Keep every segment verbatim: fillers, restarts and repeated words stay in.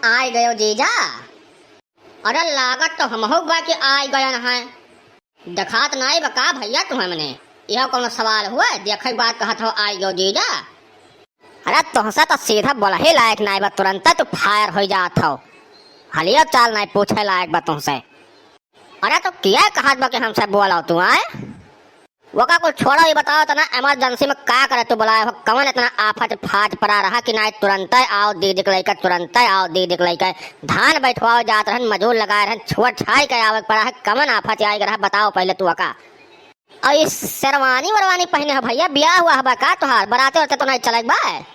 आइ गयो जीजा? अरे लागत तो हमहू बा कि आइ गयन हैं। देखात नाई बा का भइया तुहै मने? यह कौनो सवाल हुआ? देखै बात कहत हो आइ गयो जीजा। अरे तुहसे तो सीधा बोलही लायक नाई बा, तुरंते तू fire होइ जात हो। हलियो चाल नाई पूछै लायक बा तुहसे। अरे तो किया कहत बा कि हमसे बोलो तू, आए? वका कुल छोड़ो, ई बताओ तना emergency में का करे तू बोलाए हो? कवन इतना आफत फाट परा रहा कि नाई तुरंते आओ दीदी के लइके, तुरंते आओ दीदी के लइके। धान बैठवाओ जात रहन, मजूर लगाए रहन, छोड़ छाई के आवे के पड़ा है, कवन आफत आइ रहा बताओ पहिले तू वका। अउर ई शेरवानी वरवानी पहिने हो भइया, बियाह हुआ हबा का तोहार? बराते वराते तो नाई चले के बा?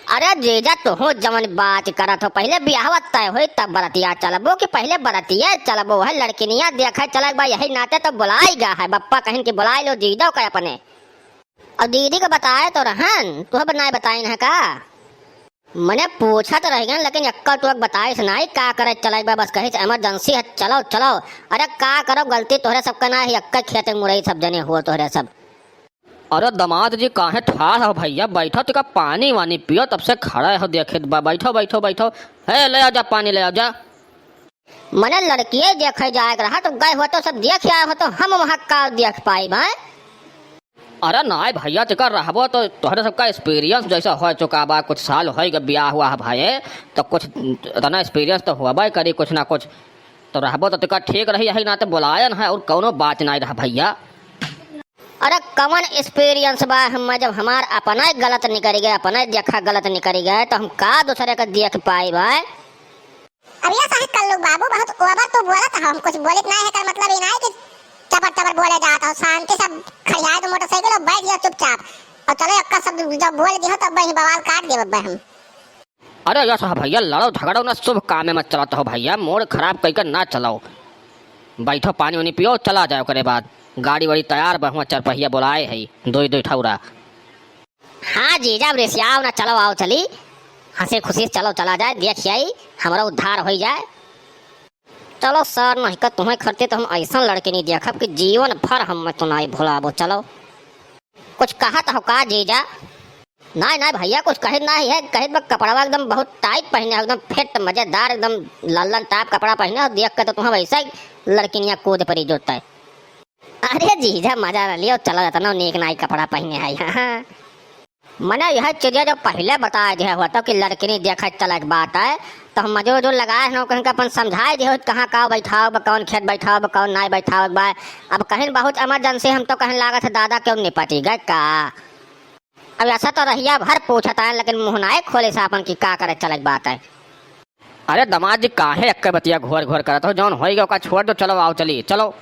अरे जीजा, तुहू जवन बात करत हो, पहिले बियाहवा तय होई तब बरतिया चलबो कि पहिले बरतिया चलबो? है लड़किनिया देखे चले के बा, यही नाते तो बुलाई गा है। बप्पा कहिन कि बुलाई लो जीजा का अपने। अउर दीदी का बताए तो रहन, तुह नाई बताइन है का? मने पूछत रह गए, लेकिन एक्का तुहक बताइस नाई का करे चले के बा, बस कहिस emergency है, चलो चलो। अरे का करो, गलती तोहरे सबका ना है, एक्का खेत में मुरई सब जने हो तोहरे सब। अरे दमाद जी, काहे ठाड़ हो भइया? बैठो, तिका पानी वानी पियो, तब से खड़े हो, देखे बा-, बैठो, बैठो, बैठो। हे, ले आओ जा, पानी ले आओ जा। मने लड़किये देखे जाए के रहा, तो गए हो तो सब देख आए हो, तो हम वहाँ का देख पाई भाई? अरे नाई भइया, तिका रहबो तो तोहरे सबका experience जैसा हो चुका बा, कुछ साल होइ गए बियाह हुआ है भाई, तो कुछ इतना experience तो होबे करी कुछ ना कुछ, तो रहबो तो तिका ठीक रही, यही नाते बुलायन है, और कौनो बात नाई रहा भइया। अरे कवन experience बा हम्मे, जब हमार अपना ही गलत निकरि गए, अपना ही देखा गलत निकरि गए, तो हम का दूसरे का देख पाई भाई? अब ये साहब कल्लू बाबू बहुत over तू बोलत हो, हम कुछ बोलित नाई है, एकर मतलब ई नाई कि चबर चबर बोले जात हो, शांति से खड़ियाए दो मोटरसाइकिल और बैठ जाओ चुपचाप, और चलो एक्का सब जब बोल दियो तो वही बवाल काट देब अब हम। अरे यस हो भइया, लड़ो झगड़ो ना, शुभ कामे में चलत हो भइया, mood खराब कइके ना चलो। बैठो, पानी उनी पियो, चला जाए, ओकरे बाद गाड़ी वाड़ी तैयार बा, हुआँ चरपहिया बोलाए है, दोई दोई ठौरा। हाँ जीजा, अब रिसियाओ ना, चलो आओ चली, हँसी खुशी से चलो, चला जाए, देख आई, हमरो उद्धार होइ जाए। चलो सर, नहीं का तुम्हें खरते तो हम ऐसन लड़के नहीं देखब कि जीवन भर हम मैं तो नहीं भुलाबो। चलो, कुछ कहत हो का जीजा? नाई, नाई भइया, कुछ कहित नाई है, कहित बा कपड़वा एकदम बहुत tight पहिने हो, एकदम fit, मजेदार, एकदम लल्लन type कपड़ा पहिने हो, देख के तो तुम्हें वैसे ही लड़किनिया कूद परी जोता है। अरे जीजा, मजा ना लियो, चलो, इतना नीक नाई कपड़ा पहिने है। हाँ, मने यह चीजें जो पहिले बताए दिया हुआ तो कि लड़किनी देखे चले के बात है, तो हम मजूर उजूर लगाए हैं, ओकरन के अपन समझाए दिए हो, कहाँ का बैठाओ बा, कौन खेत बैठाओ बा, कौन नाई बैठाओ बा। अब कहिन बहुत emergency, हम तो कहिन लागत है दादा क्यों निपटी गए का। अब ऐसा तो रहिया भर पूछत आए, लेकिन मुँह नाई खोले से अपन की का करे चले के बात है। अरे दमाद जी, काहे एक्के बतिया घोर घोर करत हो? जौन होई गयो का छोड़ दो, चलो आओ चली, चलो।